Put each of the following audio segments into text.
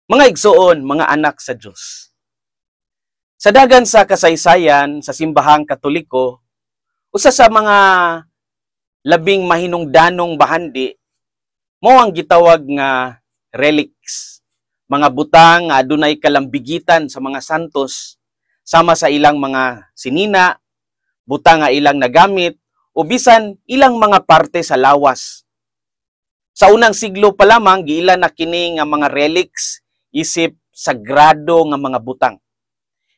Mga igsuon, mga anak sa Dios. Sa dagan sa kasaysayan sa Simbahang Katoliko, usa sa mga labing mahinungdanong bahandi mao ang gitawag nga relics. Mga butang nga adunay kalambigitan sa mga santos sama sa ilang mga sinina, butang nga ilang nagamit o bisan ilang mga parte sa lawas. Sa unang siglo pa lamang, giila na kini nga mga relics isip sagrado nga mga butang.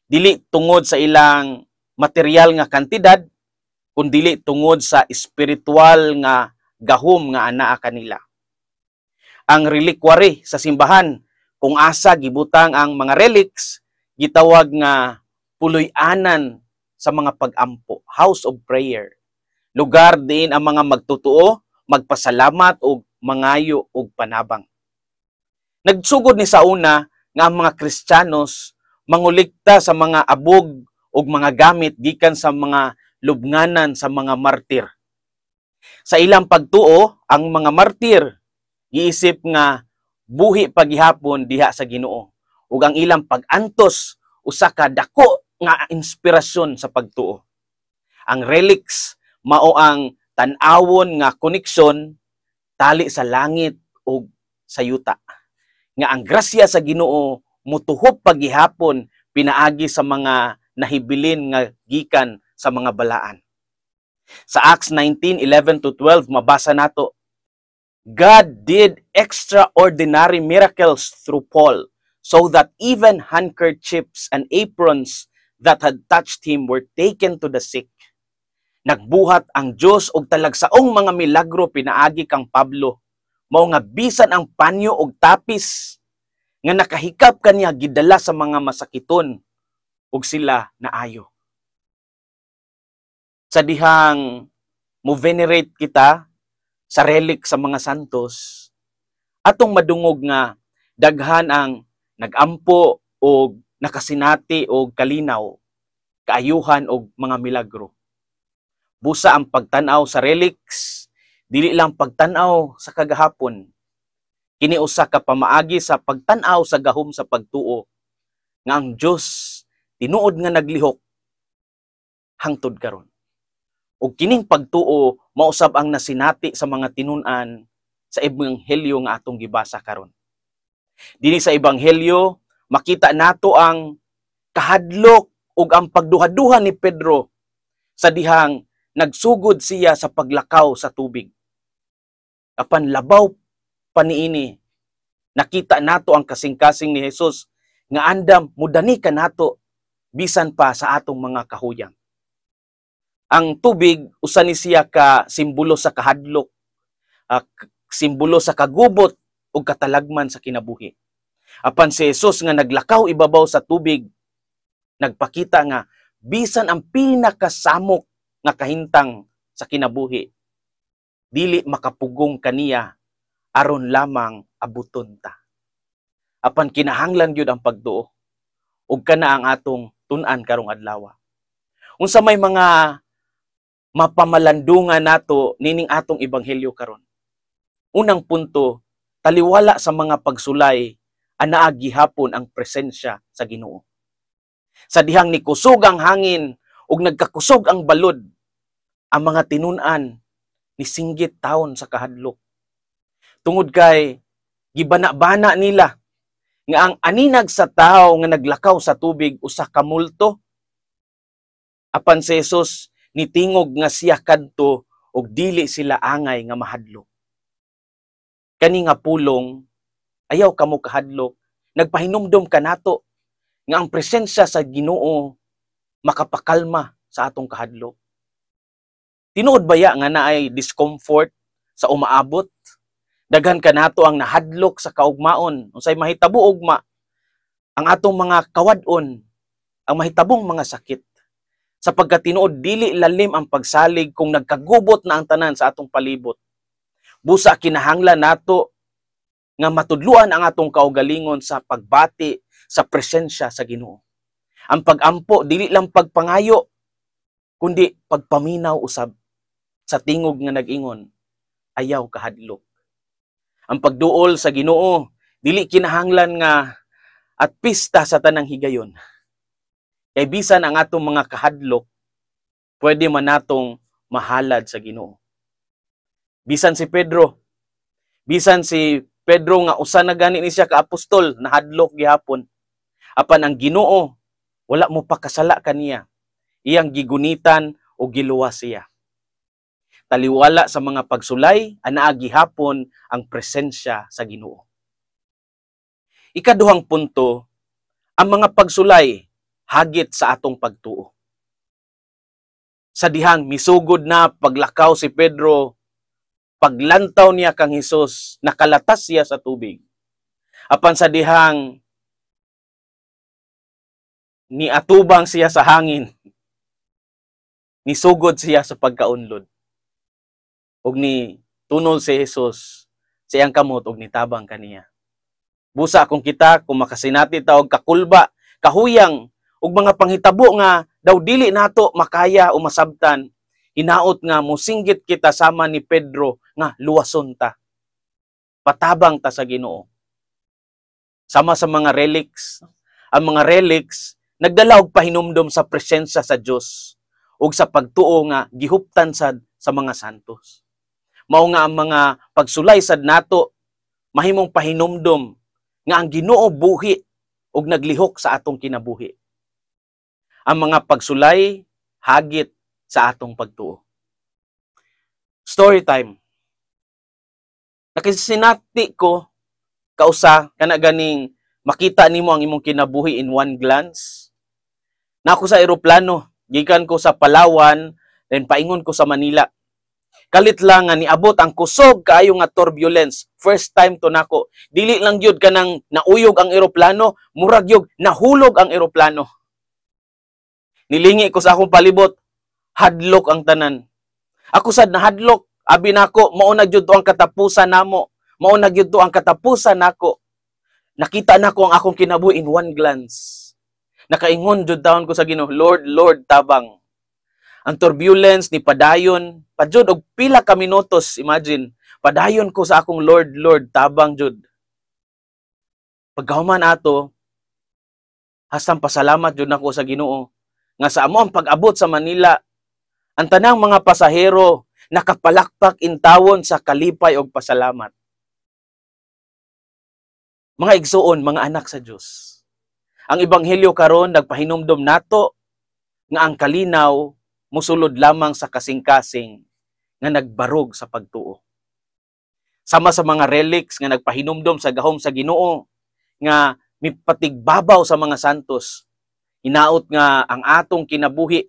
Dili tungod sa ilang material nga kantidad, kundili tungod sa espiritual nga gahom nga anaa kanila. Ang reliquary sa simbahan kung asa gibutang ang mga relics, gitawag nga puloy-anan sa mga pag-ampo, house of prayer. Lugar diin ang mga magtutuo magpasalamat og mangayo og panabang. Nagsugod ni sa una nga ang mga Kristiyanos mangulikta sa mga abog ug mga gamit gikan sa mga lubnganan sa mga martir. Sa ilang pagtuo, ang mga martir giisip nga buhi pagihapon diha sa Ginoo ug ang ilang pag-antos usa ka dako nga inspirasyon sa pagtuo. Ang relics mao ang tan-awon nga koneksyon tali sa langit ug sa yuta, nga ang grasya sa Ginoo mutuhop pagihapon pinaagi sa mga nahibilin nga gikan sa mga balaan. Sa Acts 19:11 to 12, mabasa nato, "God did extraordinary miracles through Paul so that even handkerchiefs and aprons that had touched him were taken to the sick." Nagbuhat ang Dios og talagsaong mga milagro pinaagi kang Pablo, mao nga bisan ang panyo og tapis nga nakahikap kaniya gidala sa mga masakiton ug sila naayo. Sa dihang mo venerate kita sa relic sa mga santos, atong madungog nga daghan ang nagampo og nakasinati og kalinaw, kaayuhan og mga milagro. Busa ang pagtan-aw sa relics, dili lang pagtan-aw sa kagahapon. Kini usa ka pamaagi sa pagtan-aw sa gahom sa pagtuo nga ang Dios tinuod nga naglihok hangtod karon. Ug kining pagtuo mausab ang nasinati sa mga tinun-an sa ebanghelyo nga atong gibasa karon. Dinhi sa ebanghelyo, makita nato ang kahadlok ug ang pagduha-duha ni Pedro sa dihang nagsugod siya sa paglakaw sa tubig. Apan labaw pa niini, nakita nato ang kasing-kasing ni Jesus nga andam mudani kanato bisan pa sa atong mga kahuyang. Ang tubig, usa ni siya ka simbolo sa kahadlok, simbolo sa kagubot ug katalagman sa kinabuhi. Apan si Jesus nga naglakaw ibabaw sa tubig, nagpakita nga bisan ang pinakasamok nga kahintang sa kinabuhi, dili makapugong kaniya aron lamang abuton ta. Apan kinahanglan gyud ang pagtuo ug kana ang atong tun-an karong adlaw. Unsa may mga mapamalandungan nato nining atong ebanghelyo karon? Unang punto, taliwala sa mga pagsulay, anaa gihapon ang presensya sa Ginoo. Sa dihang nikusog ang hangin ug nagkakusog ang balod, ang mga tinun-an nisinggit taon sa kahadlok. Tungod kay gibana-bana nila nga ang aninag sa tawo nga naglakaw sa tubig usa ka multo. Apan si Jesus nitingog nga siya kadto ug dili sila angay nga mahadlok. Kani nga pulong, "Ayaw kamo kahadlok," nagpahinumdom kanato nga ang presensya sa Ginoo makapakalma sa atong kahadlok. Tinuod baya nga naay discomfort sa umaabot? Daghan kanato ang nahadlok sa kaugmaon, unsay mahitabo ugma, ang atong mga kawad-on, ang mahitabong mga sakit. Sapagkat tinuod dili lalim ang pagsalig kung nagkagubot na ang tanan sa atong palibot. Busa kinahanglan nato nga matudluan ang atong kaugalingon sa pagbati sa presensya sa Ginoo. Ang pagampo dili lang pagpangayo kundi pagpaminaw usab sa tingog nga nag-ingon, "Ayaw kahadlok." Ang pagduol sa Ginoo Dili kinahanglan nga at pista sa tanang higayon. Kay bisan ang atong mga kahadlok, pwede man natong mahalad sa Ginoo. Bisan si Pedro nga usa na gani ni siya ka apostol, nahadlok gihapon. Apan ang Ginoo wala mo pakasala kaniya. Iyang gigunitan o giluwas siya. Taliwala sa mga pagsulay, anaa gihapon ang presensya sa Ginoo. Ikaduhang punto, ang mga pagsulay hagit sa atong pagtuo. Sa dihang misugod na paglakaw si Pedro, paglantaw niya kang Hesus, nakalatas siya sa tubig. Apan sa dihang niatubang siya sa hangin, nisugod siya sa pagkaunlod. Ug ni tunol si Jesus sa iyang kamot ug nitabang kaniya. Busa kung kita, kung makasinati ta og kakulba, kahuyang ug mga panghitabo nga daw dili nato makaya o masabtan, hinaot nga mosinggit kita sama ni Pedro nga luwason ta. Patabang ta sa Ginoo. Sama sa mga relics, ang mga relics nagdala og pahinumdom sa presensya sa Dios ug sa pagtuo nga gihuptan sad sa mga santos. Mao nga ang mga pagsulay sad nato mahimong pahinumdom nga ang Ginoo buhi ug naglihok sa atong kinabuhi. Ang mga pagsulay hagit sa atong pagtuo. Story time. Nakasinati ko kausa kana ganing makita nimo ang imong kinabuhi in one glance. Na ako sa eroplano, gikan ko sa Palawan, then paingon ko sa Manila. Kalit lang nga niabot ang kusog kaayo nga turbulence. First time to nako. Dili lang gyud kanang nauyog ang eroplano, murag gyud nahulog ang eroplano. Nilingi ko sa akong palibot, hadlok ang tanan. Ako sad nahadlok, abi nako mao na gyud to ang katapusan namo. Mao na gyud to ang katapusan nako. Nakita nako ang akong kinabuhi in one glance. Nakaingon jud taon ko sa Ginoo, "Lord, Lord, tabang." Ang turbulence ni padayon, pa jud og pila ka minutos, imagine. Padayon ko sa akong "Lord, Lord, tabang jud." Pagkahuman ato, hastang pasalamat jud nako sa Ginoo nga sa amo ang pag-abot sa Manila, ang tanang mga pasahero nakapalakpak intawon sa kalipay og pasalamat. Mga igsuon, mga anak sa Dios. Ang ebanghelyo karon nagpahinumdom nato nga ang kalinaw musulod lamang sa kasing-kasing nga nagbarog sa pagtuo. Sama sa mga relics nga nagpahinumdom sa gahom sa Ginoo nga mipatigbabaw sa mga santos, hinaot nga ang atong kinabuhi,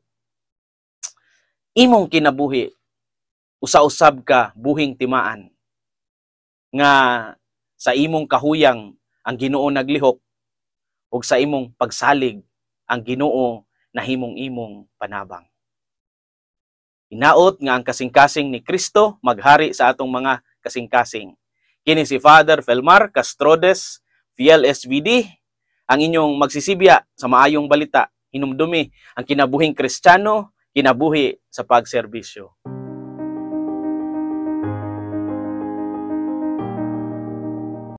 imong kinabuhi, usa-usab ka buhing timaan nga sa imong kahuyang ang Ginoo naglihok ug sa imong pagsalig ang Ginoo nahimong imong panabang. Hinaot nga ang kasing-kasing ni Kristo maghari sa atong mga kasing-kasing. Kini si Father Felmar Castrodes, Fiel SVD, ang inyong magsisibya sa maayong balita. Hinumdumi ang kinabuhing Kristiyano, kinabuhi sa pagserbisyo.